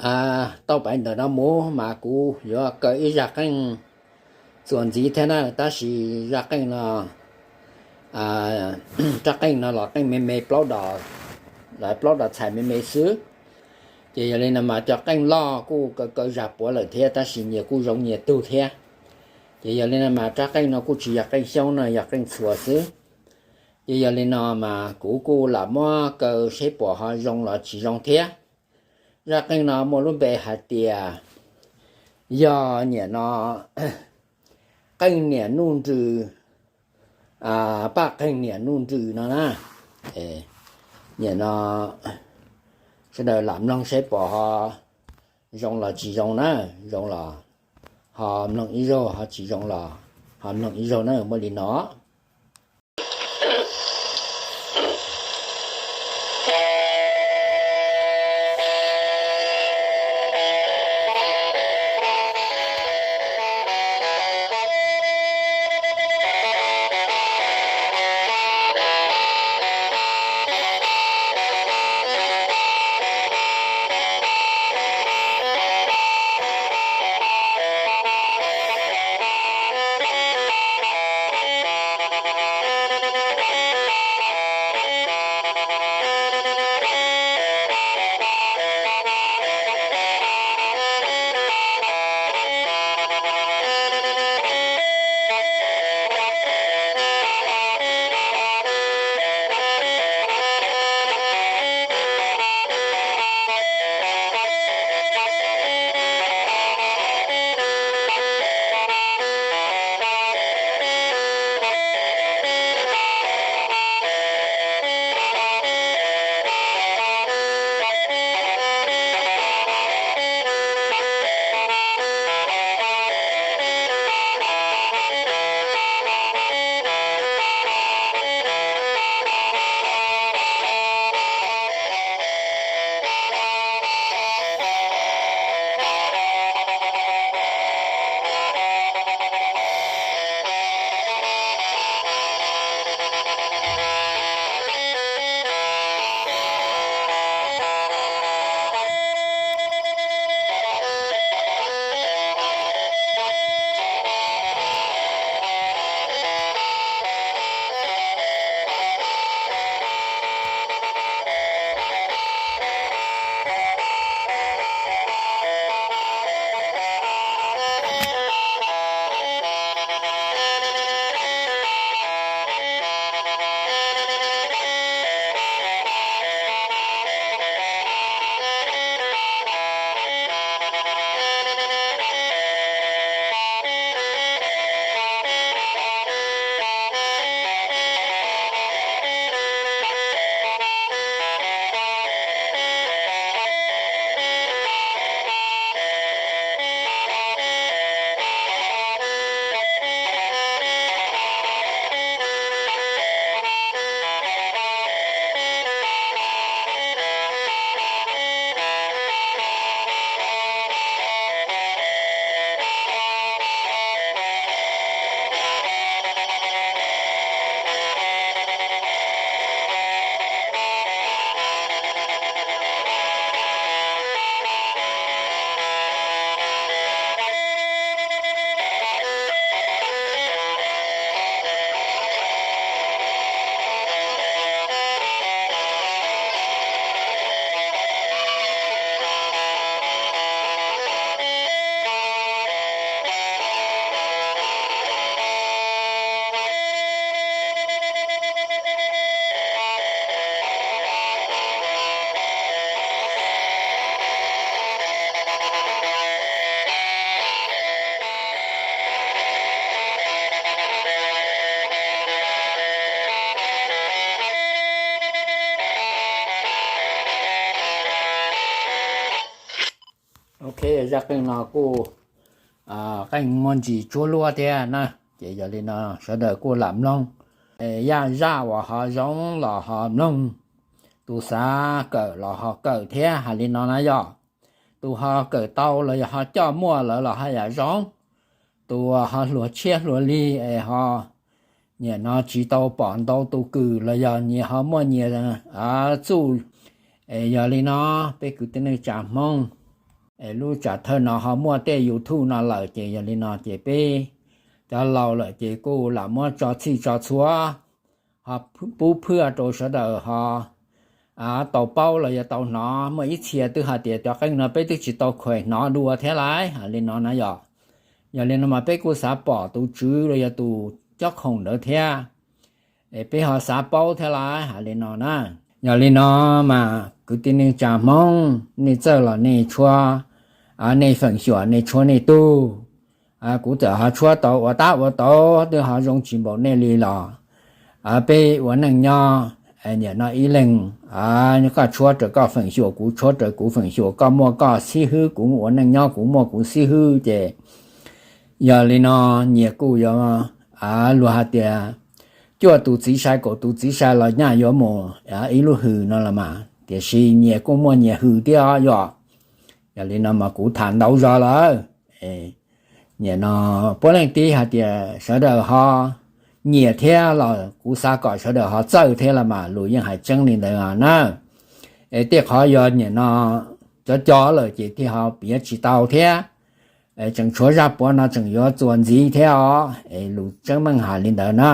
tau pais ntawm no mus mas kuv yuav kaw ib zaj qeej txuas ntxiv thiab na, tab sis zaj qeej no, rab qeej no los qeej me me plaub dos, los plaub dos txhais me me xwb. Ces yog li no mas cov qeej loj kuj kaw kaw zaj puav lawm thiab, tab sis nyias kuj zoo nyias tug thiab. Ces yog li no mas rab qeej no kuj tsis yog qeej xyoob no, yog qeej txhuas xwb. Ces yog li no mas kuv kuj lam muab kaw seb puas ho zoo los tsis zoo thiab. Zaj qeej no muaj lub npe hais tias yog niam no qeej niam nuj nrws, paj qeej niam nuj nrws no na. Niam no sawv daws lam mloog seb puas ho zoo los tsis zoo na, zoo los ho mloog ib zaug, ho tsis zoo los ho mloog ib zaug na, muaj li no. Ok, zaj qeej no kuj qeej muaj ntsis tsuab luab thiab na, ces yog li no sawv daws kuj lam mloog, yaj zaj uas ho zoo los ho mloog, tus xav kawm los ho kawm thiab hais li no na yog. Tus ho kawm tau los yog ho coj muaj lawm los haj yam zoo, tus ho hluas tshiab hluas lig es ho nyiam no tsis tau pom ntau tus kws los yog nyias ho muaj nyias txuj. Es yog li no, peb kwv tij neej tsa Hmoob, Es lub tsam thawj no ho muaj tej YouTube no lawm ces yog li no ces peb cov laus lawm ces kuj lam muab tso txhij tso txhua, ho pub phwaj rau sawv daws ho tau paub los yog tau hnov. Muaj ib txhia twb hais tias cov qeej no peb twb tsis tau khuam hnov dua thiab lais, hais li no na yom. Yog li no mas peb kuj xav pom tus tswv los yog tus cob khoom ntawd thiab, es peb ho xav paub thiab lais, hais li no na. Yog li no mas kwv tij neej tsa Hmoob, nej txawj los nej tshuab, nej feem xyuam nej tshuab nej tug, kuv txawm ho tshuab tau ua tab ua tau twb ho zoo tsis npaum nej li los, peb ua neej nyob, nim no ib leeg, koj tshuab raws koj feem xyuam, kuv tshuab raws kuv feem xyuam, koj muaj koj xib hwb, kuv ua neej nyob kuv muaj kuv xib hwb ces yog li no nyias kuj yuav, luag hais tias cuaj tus txiv sai kaum tus txiv sai los nyaj yuav mus ib lub hws no los mas, tiam sis nyias kuj muaj nyias hws thiab yom. Yog li no mas kuv tham ntau zog lawm, nim no puav leej tib hais tias sawv daws ho nyiam thiab los kuv xav kom sawv daws ho txawj thiab los mas lus yeej hais tseeb li ntawd na. Es tej qhov yog nim no cov cov lawm ces thiaj ho piav tsis tau thiab. Tseem tshuav zaj puav no tseem yuav txuas ntxiv thiab os, es lus tseeb meej hais li ntawd na.